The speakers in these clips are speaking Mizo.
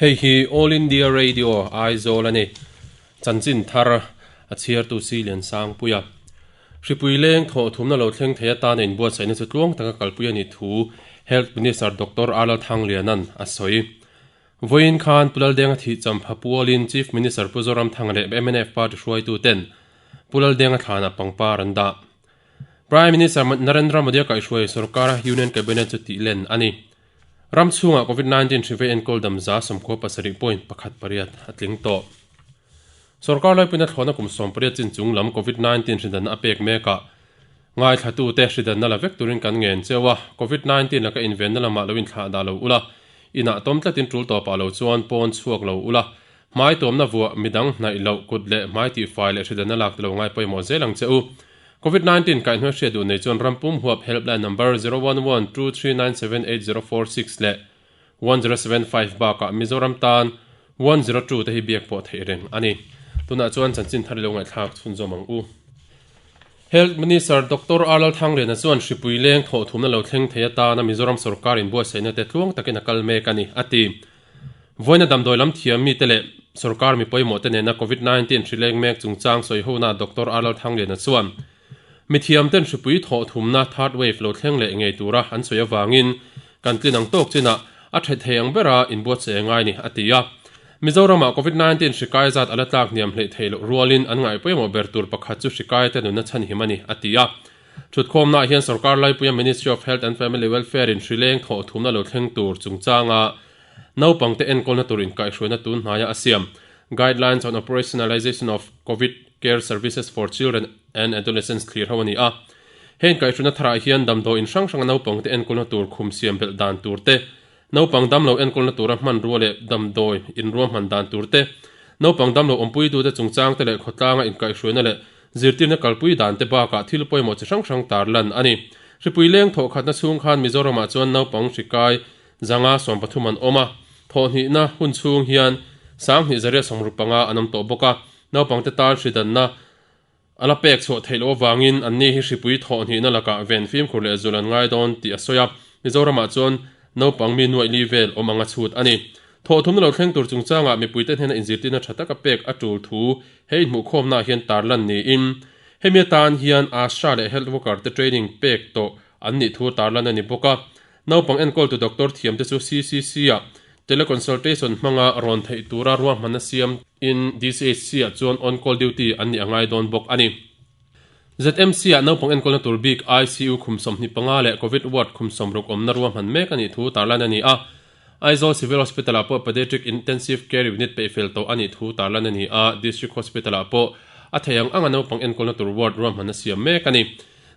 Hei hi All India Radio Aizawl a ni. Chanchin thar a chhiartu si Liansangpuia. Hripui leng thawh thumna lo thleng thei atana inbuatsaihna chu tluang taka kalpui a nih thu Health Minister Doctor Arlal Thangliana'n a sawi. Vawiin khan Pu Laldenga thih champha pualin Chief Minister Pu Zoramthanga leh mnf party hruaituten Pu Laldenga thlanah pangpar an dah. Prime Minister Narendra Modi-a kaihhruai sorkara Union Cabinet chu tih len a ni. Ram chhungah Covid 19 hri vei enkawl dam 97 point pakhat pariat a tling tawh. Sorkar laipuina thlawhna kum 18 chin chung lam Covid 19 hri danna a pek mekah ngaithlatute hri danna la vek turin kan ngen cheu a, Covid 19 laka invenna lamah lo inthlah dah lo ula, inah tawm tlatin tul tawpah lo chuan pawn chhuak lo ula, hmai tuamna vuah midang hnaih loh kut leh hmai tihfai leh hri danna lak te lo ngai pawimawh zel ang che u. Covid 19 kaihhnuai hriat duh nei chuan ram pum huap helpline number 0112397804 leh 1075 bakah Mizoram tan 102 te hi biak pawh theih reng a ni. Tunah chuan chanchin thar i lo ngaihthlak chhunzawm ang u. Health Minister Doctor R Lalthangliana chuan hripui leng thawh thumna lo thleng thei atana Mizoram sorkar inbuatsaihna te tluang takin a kal mek a ni, a ti. Vawiina damdawi lam thiam mite leh sorkar mi pawimawh te nena Covid 19 hri leng mek chungchang sawi hona Doctor R Lalthangliana chuan mithiam ten hripui thawh thumna third wave lo thleng leh ngei tura an sawi avangin kan tlin ang tawk chinah a that thei ang bera inbuatsaih a ngai ni a ti a. Mizoramah Covid 19 hri kai zat a la tlak hniam hleih theih loh rualin an ngaih pawimawh ber tur pakhat chu hri kai te nunna chhanhim a ni a ti a. Thutkhawmnaah hian sorkar laipuia Ministry of Health and Family Welfare in hri leng thawh thumna lo thleng tur chungchanga naupangte enkawlna tur inkaihhruaina tun hnaia a siam Guidelines on Operationalization of Covid Care Services for Children and Adolescents thlir ho a ni a. He inkaihhruaina tharah hian damdawiin hrang hranga naupangte enkawlna tur khum siam belh dan tur te, naupang damlo enkawlna tura hmanrua leh damdawi inruahman dan tur te, naupang damlo awmpuitute chungchangte leh khawtlanga inkaihhruaina leh Zirtirna kalpui dan te bakah thil pawimawh chi hrang hrang tarlan a ni. Hripui leng thawh khatna chhung khan Mizoramah chuan naupang hri kai zanga 13 an awm a, thawhhnihna hun chhung hian 10,000 zaria 65 an awm tawh bawk a. Naupangte tan hri danna a la pek chhuah theih loh avangin anni hi hripui thawhhnihna lakah ven fimkhur leh zul an ngai dawn tih a sawi a. Mizoramah chuan naupang mi nuaih li vel awm anga chhut a ni. Thawhthumna lo thleng tur chungchangah mipuite hnena inzirtirna tha taka pek a tul thu he inhmuhkhawmnaah hian tarlan niin, hemi atan hian ASHA leh Health Worker te training pek tawh an nih thu tarlan a ni bawk a. Naupang enkawltu doctor thiamte chu CCC-ah teleconsultation hmanga rawn theih tura ruahmanna siam in DCHC-ah chuan on-call duty an nih a ngai dawn bawk a ni. ZMC-ah naupang enkawlna tur bik ICU khum 25 leh Covid ward khum 60 awmna ruahman mek a nih thu tarlan a ni a. Aizawl Civil Hospital-ah pawh Pediatric Intensive Care Unit peihfel tawh a nih thu tarlan a ni a, District Hospital-ah pawh a thei ang anga naupang enkawlna tur ward ruahmanna siam mek a ni.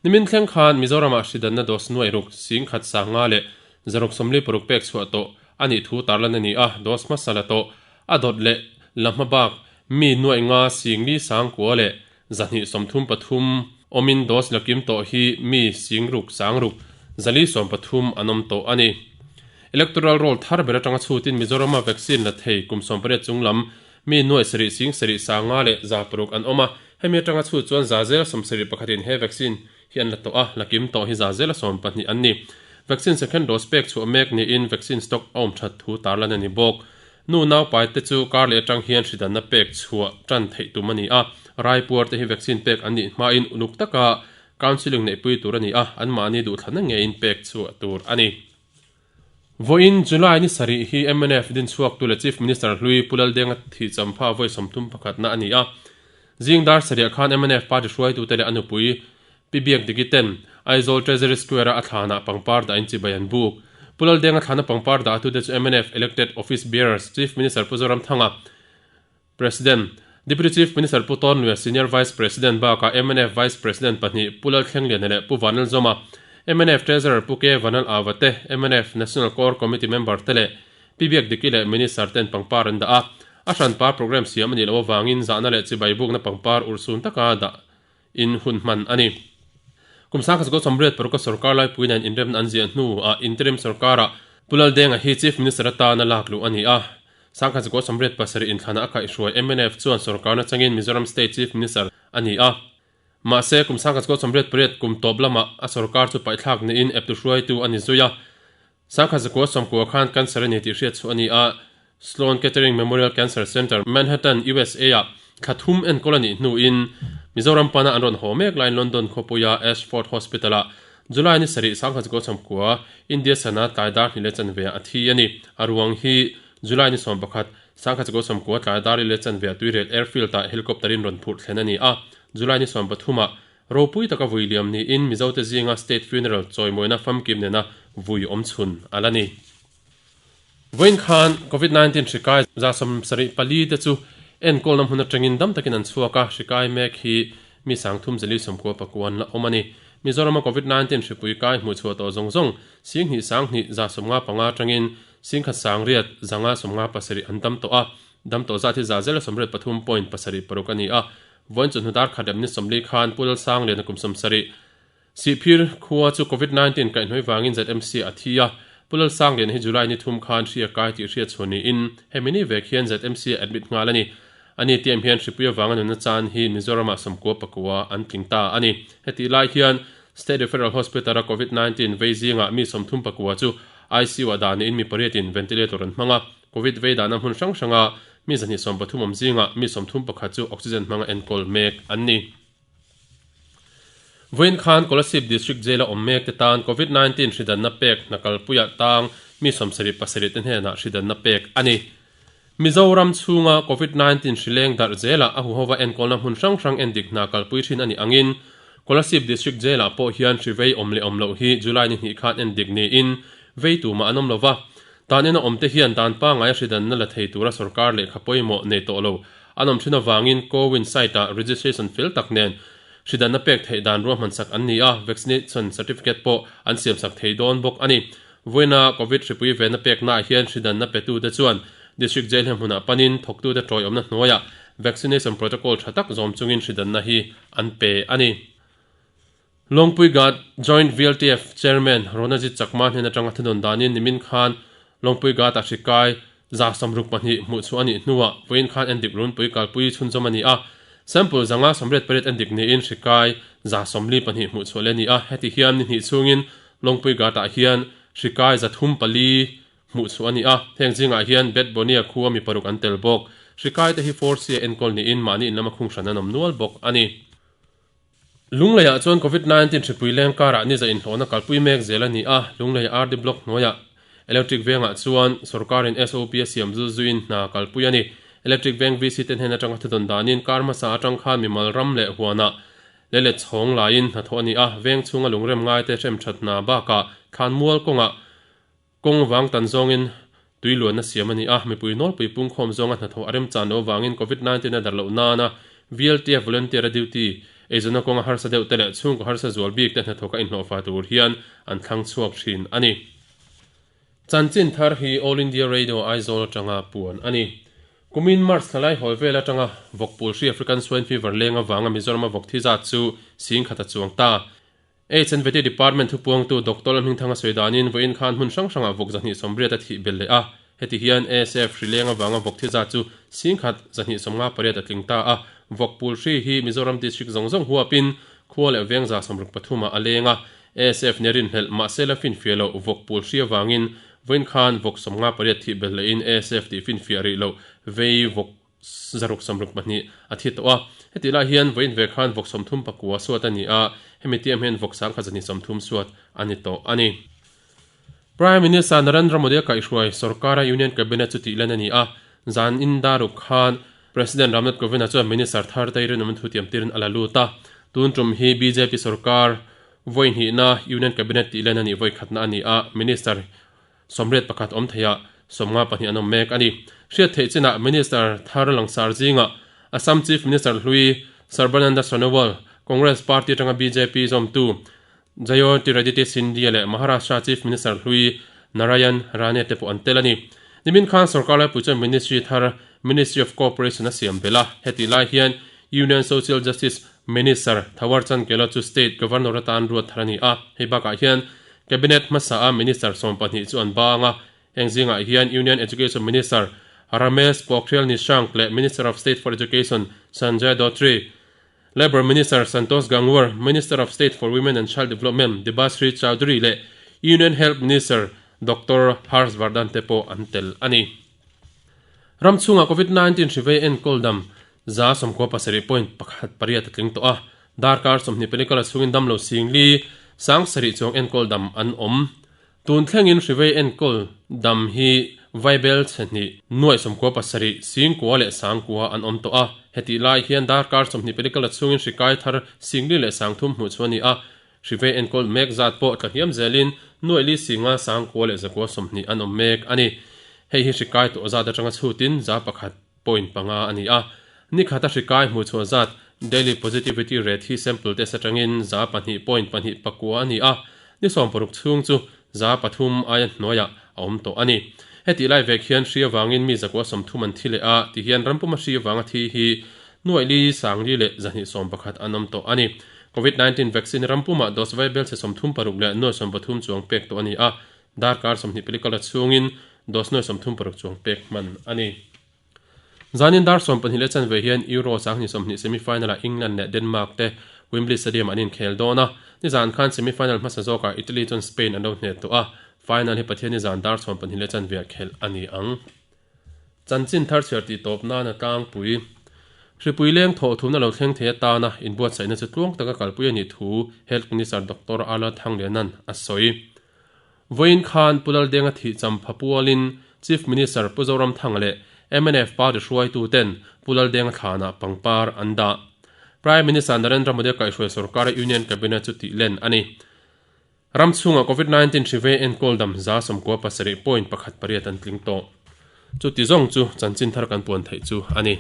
Nimin thleng khan Mizoramah hridanna dose nuai ruk, 10,000 sanga leh 646 pek chhuah tawh a nih thu tarlan a ni a, dose hmasa la tawh a dawt leh la hma bak mi nuai nga singli sangkua leh 233 awmin dose la kim tawh hi mi singruk sangruk 413 an awm tawh a ni. Electoral roll thar ber atanga chhutin Mizorama vaccine la thei kum 18 chung lam mi nuai sarih sing sarih sanga leh 600 an awm a, hemi atanga chhut chuan 71% in he vaccine hi an la tawh a, la kim tawh hi 12% an ni. Vaccine second dose pek chhuah mek niin vaccine stock a awm that thu tarlan a ni bawk. Nu naupai te chu kar leh atang hian hridanna pek chhuah tan theih tum a ni a, raipuar te hi vaccine pek an nih hmain uluk taka counselling neihpui tur a ni a, anmahni duhthlanna ngeiin pek chhuah tur a ni. Vawiin July ni sarih hi mnf dinchhuaktu leh Chief Minister hlui Pu Laldenga thih champha vawi 31 na a ni a. Zing dar sarih khan mnf party hruaitute leh a nupui Pi Biak Diki ten Aizawl Treasury Square-a a thlanah pangpar dah in chibai an buk. Pu Laldenga thlana pangpar dah atute chu mnf elected office bearers Chief Minister Pu Zoramthanga, President, Deputy Chief Minister Pu Tawnluia, Senior Vice President bakah mnf Vice President pahnih Pu Lalthlengliana leh Pu Vanlalzawma, mnf Treasurer Pu K Vanal Ava te, mnf National Core Committee member te leh Pi Biak Diki leh Minister ten pangpar an dah a. A hranpa programme siam a nih loh avangin zahna leh chibai bukna pangpar urhsun taka dah in hun hman a ni. Kum 1986 a sorkar laipui nen inremna an ziah hnuah interim sorkarah Pu Laldenga hi Chief Minister atana lak luh a ni a. 1987 inthlana a kaihhruai mnf chuan sorkarna changin Mizoram State Chief Minister a ni a. Mahse, kum 1988 kum tawp lamah a sorkar chu paihthlak niin eptu hruaitu a ni zui a. 1990 khan cancer a ni tih hriat chhuah a ni a. Sloan Kettering Memorial Cancer Center, Manhattan, USA-ah thla thum enkawl a nih hnuin Mizoram pana an rawn haw mek laiin London khawpuia Ashford Hospital-ah July ni sarih 1990 India sana tlai dar hnih leh chanve ah a thi a ni. A ruang hi July ni 11, 1990 tlai dar li leh chanve ah Tuirel Airfield-ah helicopter-in rawn phurh thlen a ni a. July ni 13 ah ropui taka vui liam niin Mizote zinga State Funeral chawimawina famkim nena vui awm chhun a la ni. Vawiin khan Covid 19 hri kai 74 te chu enkawlna hmun atangin dam takin an chhuak a, hri kai mek hi mi 339 an la awm a ni. Mizorama Covid 19 hripui kai hmuhchhuah tawh zawng zawng 22,155 atangin 18,597 an dam tawh a, dam tawh zat hi 83.76 a ni a. Vawiin chawhnu dar khat leh minute 40 khan Pu Lalsangliana kum 70, Sihphir khua chu Covid 19 kaihhnawih vangin ZMC a thi a, Pu Lalsangliana hi July ni thum khan hri a kai tih hriat chhuah niin hemi ni vek hian ZMC a admit nghal a ni. Ani tiam hian hripui avanga nunna chan hi Mizoramah 94 an tling ta a ni. Hetih lai hian State Referral Hospital a Covid 19 vei zingah mi 39 chu ICU ah dah niin mi pariatin ventilator an hmang a, Covid vei dahna hmun hrang hranga mi 230 awm zingah mi 31 chu oxygen hmanga enkawl mek an ni. Vawiin khan Kolasib District Jail-a awm mek te tan Covid 19 hridanna pek hna kalpuiah tang mi 77 te hnenah hridanna pek a ni. Mizoram chhunga Covid 19 hrileng darh zelah a huhova enkawlna hmun hrang hrang endik hna kalpui thin a nih angin Kolasib District Jail-ah pawh hian hri vei awm leh awm loh hi July ni hnih khan endik niin vei tumah an awm lova. Tan ina awmte hian dan pangngai a hridanna la thei tura sorkar lehkha pawimawh nei tawh lo an awm thin avangin CoWIN site-ah registration fel tak nen hridanna pek theih dan ruahmansak an ni a, vaccination certificate pawh an siamsak thei dawn bawk a ni. Vawiina Covid hripui venna peknaah hian hridanna petute chuan District Jail hmunah panin thawktute tawiawmna hnuaiah vaccination protocol tha tak zawm chungin hridanna hi an pe a ni. Lawngpui Ghat Joint VLTF Chairman Ronajit Chakma hnen atanga thunawn danin nimin khan Lawngpui Ghat-ah hri kai 62 hmuh chhuah a nih hnuah vawiin khan endik runpui kalpui chhunzawm a ni a. Sample 588 endik niin hri kai 42 hmuh chhuah leh a ni a. Heti hian ni hnih chhungin Lawngpui Ghat-ah hian hri kai 304 hmuh chhuah a ni a. Heng zingah hian Bet Bonia khua mi paruk an tel bawk. Hri kai te hi Force-a enkawl niin mahni in lama khung hran an awm nual bawk a ni. Lungleiah chuan Covid 19 hripui leng karah niza inhlawhna kalpui mek zel a ni a, Lunglei RD Block hnuaiah Electric vengah chuan sorkarin SOP a siam zul zuiin hna kalpui a ni. Electric veng VC te hnen atanga thudawn danin kar hmasa atang khan mimal ram leh huanah leilet chhawng laiin hnathawh a ni a, veng chhunga lungrem ngaite hrem that hna bakah thlanmual kawngah Kawng vang tan zawngin tui luanna siam a ni a, mipui nawlpui pungkhawm zawnga hnathawh a remchan loh avangin Covid 19 a darh loh nana VLTF volunteer a duty eizawnna kawnga harsa deuh te leh chhungkaw harsa zual bik te hnathawka inhlawhfa tur hian an thlang chhuak thin a ni. Chanchin thar hi All India Radio Aizawl atanga puan a ni. Kumin March thla lai hawi vel atanga vawkpul hri African Swine Fever leng avanga Mizorama vawk thi zat chu 10,000 a chuang ta. HNVT Department thupuangtu Doctor Lalhmingthanga sawi danin vawiin khan hmun hrang hrangah vawk 280 a thih belh leh a. Heti hian ASF hri leng avanga vawk thi zat chu 10,158 a tling ta a. Vawk pul hri hi Mizoram District zawng zawng huapin khua leh veng 63 ah a leng a. ASF nia rinhlelh mahse la finfiah loh vawk pul hri avangin vawiin khan vawk 58 thih belh lehin ASF tih finfiah rih loh vei vawk 662 a thi tawh a. Hetih lai hian vawiin ve khan vawk 39 suat a ni a, hemi tiam hian vawk 1230 suat a ni tawh a ni. Prime Minister Narendra Modi a kaihhruai sorkara Union Cabinet chu tih len a ni a, zan in daruk khan President Ramnath Kovind-a chuan Minister thar te rinawm thu tiam tirin a la lut a. Tun tum hi bjp sorkar vawi hnihna Union Cabinet tih len a nih vawi khatna a ni a, Minister 81 awm theiah 52 an awm mek a ni. Hriat theih chinah Minister thar langsar zingah Assam Chief Minister hlui Sarbananda Sonowal, Congress Party atanga bjp zawmtu Jyotiraditya Scindia leh Maharashtra Chief Minister hlui Narayan Rane te pawh an tel a ni. Nimin khan sorkar laipui chuan Ministry thar Ministry of Cooperation a siam belh a, hetih lai hian Union Social Justice Minister Thawarchand Gehlot chu State Governor atan ruat thar a ni a, hei bakah hian Cabinet hmasa a Minister 12 chu an bang a, heng zingah hian Union Education Minister Ramesh Pokhriyal Nishank leh Minister of State for Education Sanjay Dhotre, Labour Minister Santosh Gangwar, Minister of State for Women and Child Development Debashree Chowdhury leh Union Health Minister Doctor Harsh Vardhan te pawh an tel a ni. Ram chhungah Covid 19 hri vei enkawl dam 97.18 a tling tawh a, darkar 20 pelikala chhungin damlo singli 700 chuang enkawl dam an awm. Tun thlengin hri vei enkawl dam hi vaibel chhe hnih nuaih 97 singkua leh sangkua an awm tawh a, hetih lai hian darkar 20 pelikala chhungin hri kai thar singli leh sangthum hmuh chu a ni a, hri vei enkawl mek zat pawh tla hniam zelin nuaih li singa sangkua leh zakua 20 an awm mek a ni. Hei hi hri kai tawh zat atanga chhutin 100.5 a ni a, ni khata hri kai hmuh chhuah zat daily positivity rate hi sample test atangin 2.29 a ni a, ni 60 chhung chu 300 aia hnuaiah a awm tawh a ni. Hetih lai vek hian hri avangin mi 130 an thi leh a, tihian rampuma hri avanga thi hi nuaih li sangli leh 211 an awm tawh a ni. Covid-19 vaccine rampuma dose vaibel chhe 36 leh nuaih 13 chuang pek tawh a ni a, darkar 20 pelikala chhungin dose nuaih 36 chuang pek hman a ni. Zanin dar 12 leh chanve hian Euro 2020 semi-final-ah England leh Denmark te Wembley Stadium an inkhel dawn a, nizan khan semi-final hmasa zawkah Italy chuan Spain an lo hnet tawh a, final hi Pathianni zan dar 12 leh chanve ah khelh a ni ang. Chanchin thar chhiar tih tawp nana tlangpui Hripui leng thawh thumna lo thleng thei atana inbuatsaihna chu tluang taka kalpui a nih thu Health Minister Doctor Arla Thanglianan a sawi. Vawiin khan Pu Laldenga thih champha pualin Chief Minister Pu Zoramthanga leh mnf party hruaituten Pu Laldenga thlanah pangpar an dah. Prime Minister Narendra Modi a kaihhruai sorkara Union Cabinet chu tih len a ni. Ram chhungah Covid 19 hri vei enkawl dam 97.18 an tling tawh. Chuti zawng chu chanchin thar kan puan theih chu a ni.